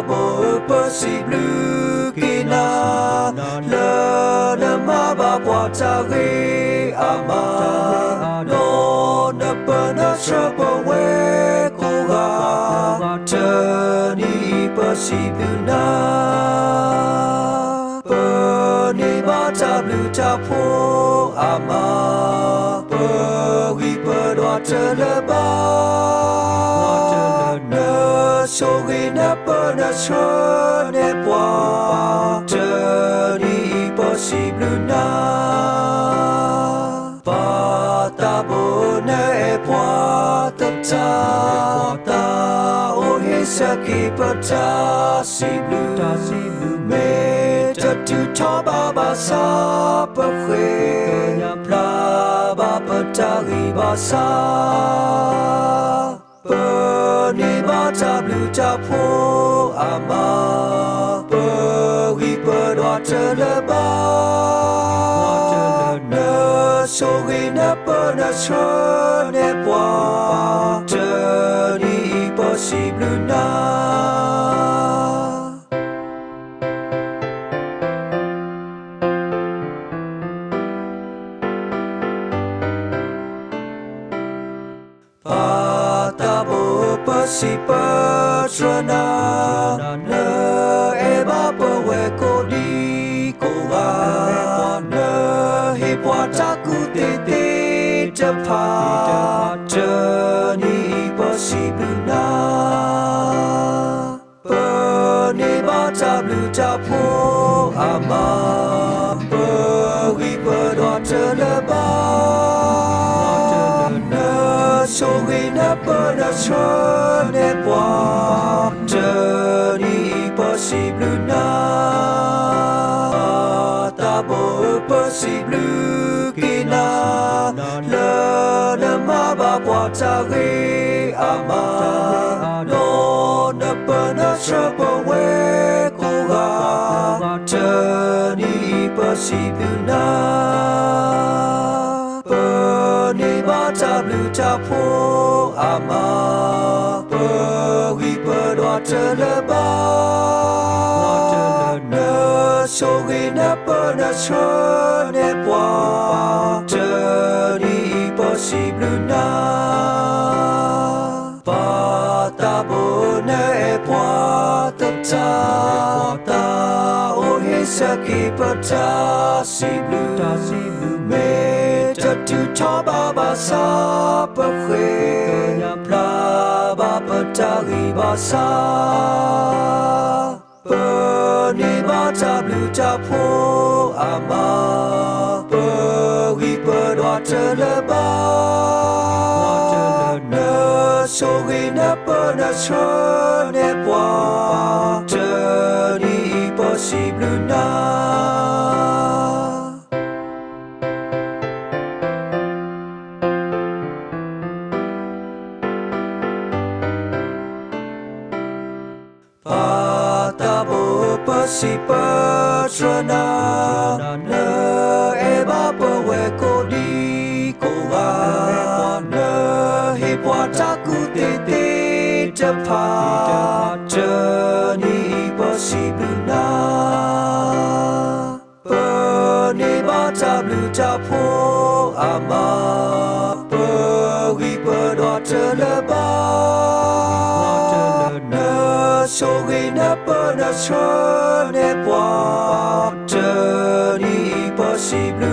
ပၢ်သးဘိပၢ်စံးဘျုးက့ၤနၤ, လၢနမၤဘၣ်ပှၤတၢ်ဂ့ၤအါမး, ဒီးနပၢနဆှၢပဝဲကိးဂၤ, တနံၤအံၤပၢ်စံးဘျုးနၤ. ပၢ်န့ၢ်ဘၣ်တၢ်ဘျုးတၢ်ဖှိၣ်အါမး, ပၢ်ဂံၢ်ပၢ်ဒွးတလၢၤဘၣ်, နဆိၣ်ဂ့ၤနပၢနဆှၢန့ၢ်ပှၤ, တနံၤအံၤပၢ်စံးဘျုးနၤ. ပၢ်သးဘိနအဲၣ်ပှၤသတး, သးအိၣ်ဟ့ၣ်ဆၢက့ၤပတၢ်စံးဘျုး, မ့ၢ်တတုၤထီၣ်ဘးဘၣ်ဆၣ်ပဃ့, ပျၢ်ဘၣ်ပတၢ်ဂံၢ်ဘၣ်ဆၣ် ပၢ်န့ၢ်ဘၣ်တၢ်ဘျုးတၢ်ဖှိၣ်အါမး, ပၢ်ဂံၢ်ပၢ်ဒွးတလၢၤဘၣ်, နဆိၣ်ဂ့ၤနပၢနဆှၢန့ၢ်ပှၤ, တနံၤအံၤပၢ်စံးဘျုးနၤ. ပၢ်သးဘိပၢ်စံးပၢ်တြၢၤနၤ, နအဲၣ်ဘၣ်ပဝဲကိးဒံကိးဂၤ, နဟ့ၣ်ပှၤတၢ်ကူၣ်သ့သ့တဖၣ်, တနံၤအံၤပၢ်စံးဘျုးနၤ. ပၢ်န့ၢ်ဘၣ်တၢ်ဘျုးတၢ်ဖှိၣ်အါမး, ပၢ်ဂံၢ်ပၢ်ဒွးတလၢၤဘၣ်, နဆိၣ်ဂ့ၤနပၢနဆှၢန့ၢ်ပှၤ, တနံၤအံၤပၢ်စံးဘျုးနၤ. ပၢ်သးဘိပၢ်စံးဘျုးက့ၤနၤ, လၢနမၤဘၣ်ပှၤတၢ်ဂ့ၤအါမး, ဒီးနပၢနဆှၢပဝဲကိးဂၤ, တနံၤအံၤပၢ်စံးဘျုးနၤ. ပၢ်န့ၢ်ဘၣ်တၢ်ဘျုးတၢ်ဖှိၣ်အါမး, ပၢ်ဂံၢ်ပၢ်ဒွးတလၢၤဘၣ်, နဆိၣ်ဂ့ၤနပၢနဆှၢန့ၢ်ပှၤ, တနံၤအံၤပၢ်စံးဘျုးနၤ. ပၢ်သးဘိနအဲၣ်ပှၤသတး, သးအိၣ်ဟ့ၣ်ဆၢက့ၤပတၢ်စံးဘျုး, မ့ၢ်တတုၤထီၣ်ဘးဘၣ်ဆၣ်ပဃ့, ပျၢ်ဘၣ်ပတၢ်ဂံၢ်ဘၣ်ဆၣ် ပၢ်န့ၢ်ဘၣ်တၢ်ဘျုးတၢ်ဖှိၣ်အါမး, ပၢ်ဂံၢ်ပၢ်ဒွးတလၢၤဘၣ်, နဆိၣ်ဂ့ၤနပၢနဆှၢန့ၢ်ပှၤ, တနံၤအံၤပၢ်စံးဘျုးနၤ. ပၢ်သးဘိပၢ်စံးပၢ်တြၢၤနၤ, နအဲၣ်ဘၣ်ပဝဲကိးဒံကိးဂၤ, နဟ့ၣ်ပှၤတၢ်ကူၣ်သ့သ့တဖၣ်, တနံၤအံၤပၢ်စံးဘျုးနၤ. ပၢ်န့ၢ်ဘၣ်တၢ်ဘျုးတၢ်ဖှိၣ်အါမး, ပၢ်ဂံၢ်ပၢ်ဒွးတလၢၤဘၣ်, နဆိၣ်ဂ့ၤနပၢနဆှၢန့ၢ်ပှၤ, တနံၤအံၤပၢ်စံးဘျုး